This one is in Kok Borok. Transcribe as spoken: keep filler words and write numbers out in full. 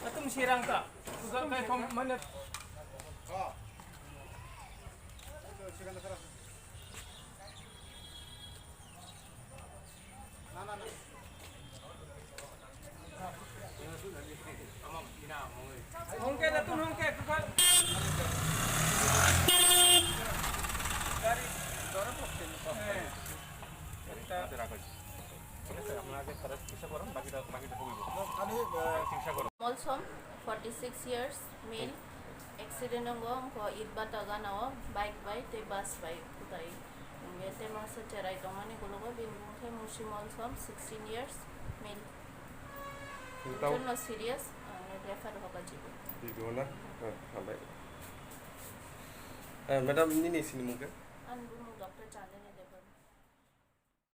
Atum sirang ka. Uga kai kom mana. Hongke datun hongke tukar. Gari doro pokte ni pokte. Gari hato rakho. ঠিক আছে, আপনারা আগে তারা চিকিৎসা করুন, বাকিটা, বাকিটা হইব। আমি, আহ, চিকিৎসা করুন। Molsom, forty six years, male. Accident wngo, wngkha Itbata ganao bike bai tei bus bai kwtai. Hwnkhe tei masa cherai tongmani gulugo, bini bumung khe Musi Molsom, sixteen years, male. Tau? Jotono serious, ah, refer hoka jibo. Jibo na? Ah, hambai. Eh, madam, nini sinimung khe?